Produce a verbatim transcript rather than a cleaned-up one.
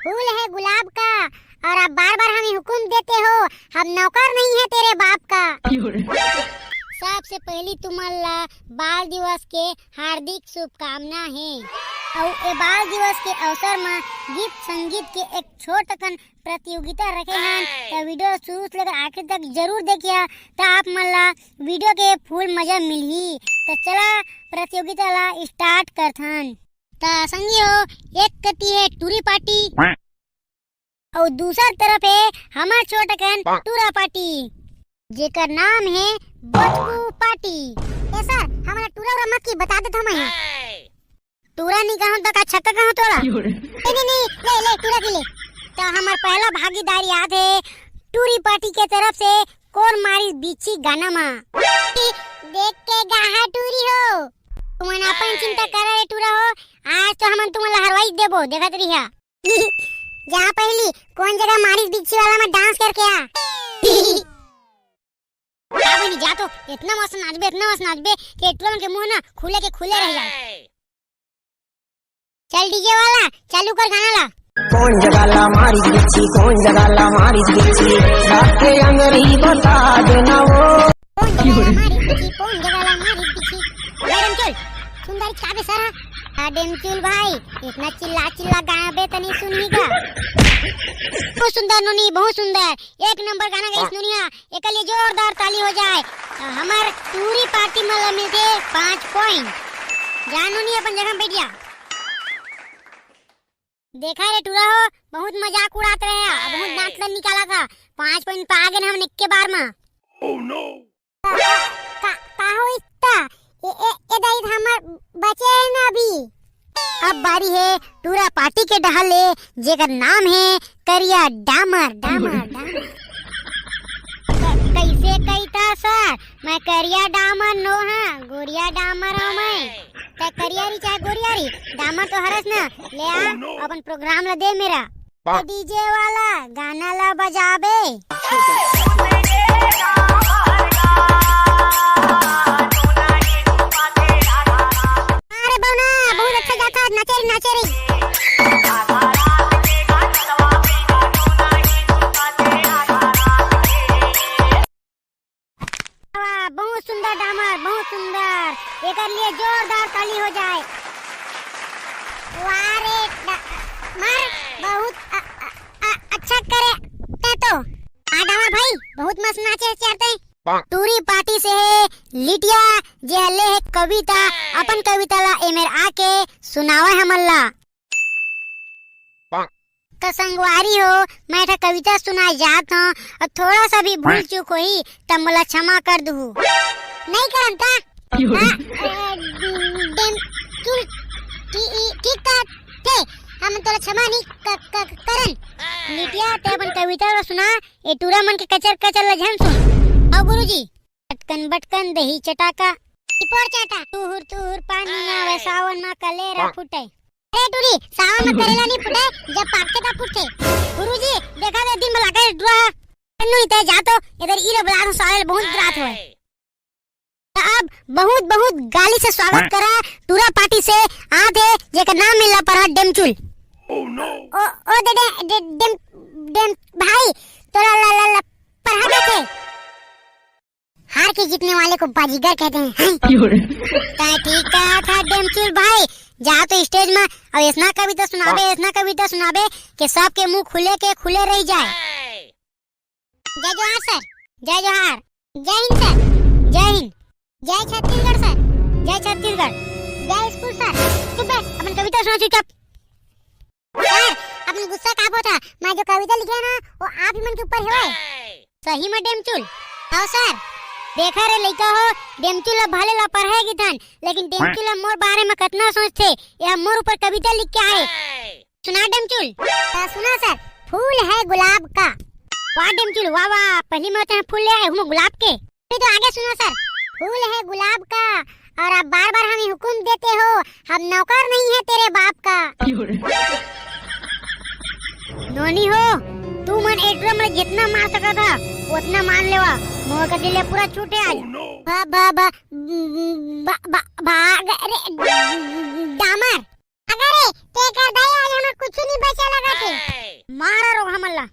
फूल है गुलाब का, और आप बार बार हमें हुक्म देते हो, हम नौकर नहीं है तेरे बाप का। सबसे पहली तुमन ला बाल दिवस के हार्दिक शुभकामना हे। अउ ए बाल दिवस के अवसर म गीत संगीत के एक छोट कन प्रतियोगिता रखे हन, त वीडियो शुरू से लेकर आखिर तक जरूर देखिया, त आप मन ला वीडियो के फुल मजा मिलही। त चला प्रतियोगिता ला स्टार्ट करथन। त संगी हो, एक कती हे टूरी पार्टी अउ दूसर तरफ हे हमर छोटकन टूरा पार्टी, जेकर नाम हे बचकू पार्टी। ए सर, हमला टूरा उरा मत की, बता देत हँव मैं। टूरा नी कहँव त का छक्का कहँव तोला? नहीं, नहीं, नहीं, ले, ले, टूरा की ले। त हमर पहला भागीदारी आत हे टूरी पार्टी के तरफ से, कोन मारिस बिच्छी गाना मा। देख के गाहा टूरी हो। तुमन अपन चिंता करा रे टूरा हो, आज तो हमन तुमन ला हरवाई देबो, देखत रहिया। जा पहली, कोन जगह मारिस बिच्छी वाला मा डांस करके आ। का बनी, जा तो, इतना मस्त नाचबे, इतना मस्त नाचबे कि टूरा मन के मुंह ना खुले के खुले रह जाए। चल डीजे वाला, चालू कर गाना ला। कोन जगह ला मारिस बिच्छी, कोन जगह ला मारिस बिच्छी, बात के अंगरी बता देना वो। कोन जगह ला मारिस बिच्छी, कोन जगह ला मारिस बिच्छी। ए डेमचुल, सुंदर का बे सर? आ डेमचुल भाई, इतना चिल्ला चिल्ला गाबे तनी सुनही का? बहुत सुंदर नोनी, बहुत सुंदर, एक नंबर गाना गाइस नोनिया। एकर लिए जोरदार ताली हो जाए। त हमर टूरी पार्टी मन ला मिलथे पाँच पॉइंट। जा नोनी, अपन जगह में बैठ जा। देखा रे टूरा हो, बहुत मजाक उड़ात रहे, बहुत दांत ला निकालत हा। पाँच पॉइंट पा गेन हमन एक्के बार मा। का, का होइस त? ए, ए, ए दाई, हमर बचे हे ना अभी। अब बारी हे टूरा पार्टी के डहर ले, जेकर नाम हे करिया डामर, डामर, डामर। क-, कइसे कहिथा सर, मैं करिया डामर नो हँव, गोरिया डामर हँव मैं। त करिया री चाहे गोरिया री, डामर तो हरस ना। ले आ, अपन प्रोग्राम ला दे मेरा। डीजे वाला गाना ला बजाबे। अरे बउना, बहुत अच्छा जाता, नाचे रे, नाचे रे। वाह, बहुत सुंदर डामर, बहुत सुंदर। एकर लिए जोरदार ताली हो जाए। वाह रे डा-, मर, बहुत अ-, अ-, अ-, अच्छा करे ते तो। हाँ डामर भाई, बहुत मस्त नाचे हे यार ते। टूरी पार्टी से हे लिटिया, जे ले हे कविता, अपन कविता ला एमेर आके सुनावे हमन ला। त संगवारी हो, मैं एक ठा कविता सुनाए जात हँव, अउ थोड़ा सा भी भूल चूक होही, त मोला क्षमा कर दुहू। नहीं करन का? हाँ, अ, डेम-, चुल, ठी-, ठीक कहत हे, हम तोला क्षमा नहीं क-, क-, करन। लिटिया, ते अपन कविता ला सुना, ए टूरा मन के कचर कचर ला झन सुन। अउ गुरुजी, चटकन बटकन दही चटाका। चिपोर चाटा, तुहुर तुहुर पानी आवे, सावन मा कलेरा फूटे। अरे टूरी, सावन मा करेला नहीं फूटे, जब पाकथे तब फूटथे। गुरुजी, देखा दे दिन में लागे डुआ। नहीं ते जा तो, इधर ई रे बलात हूँ, साले बहुत रात होए। त अब बहुत बहुत गाली से स्वागत करा, टूरा पार्टी से आत हे, जेकर नाम मिलना पड़ा डेमचुल। ओ, ओ दे, दे, दे, डेम, डेम, भाई, तोला ला, ला, ला, पढ़ा देथे। हार के जीतने वाले को बाजीगर कहते हैं, हैं? तैं ठीक कहा था डेमचुल भाई, जा तो स्टेज में अब ऐसना कविता सुनाबे, ऐसना कविता सुनाबे कि सबके मुंह खुले के खुले रह जाए। जय जोहार सर, जय जोहार, जय हिंद सर, जय हिंद, जय छत्तीसगढ़ सर, जय छत्तीसगढ़, जय स्कूल सर। चुप बे, अपन कविता सुना चुपचाप। सर, अपन गुस्सा का बोता, मैं जो कविता लिखे ना, वो आप ही मन के ऊपर है। सही में डेमचुल। हाँ सर, देखा रे लइका हो, डेमचुल ला भले ला पढ़े की थन, लेकिन डेमचुल ला मोर बारे में कतना सोचथे, यह मोर ऊपर कविता लिख के आए। सुना डेमचुल। हाँ, सुना सर, फूल है गुलाब का। वाह डेमचुल, वाह वाह, पहली में तो फूल ले आए हूँ गुलाब के। अभी तो आगे सुनो सर, फूल है गुलाब का और आप बार बार हमें हुक्म देते हो, हम नौकर नहीं है तेरे बाप का। नोनी हो, तू मन ए टूरा मन जितना मार सकत हा, उतना मार लेवा। मोर कति ले पूरा छूट है आज। बा, बा, बा, बा, बा, बा, रे, डामर। अगर रे, तेकर दया आज हमर कुछ नहीं बचा लगा थे। मारा रोगहा मन ला।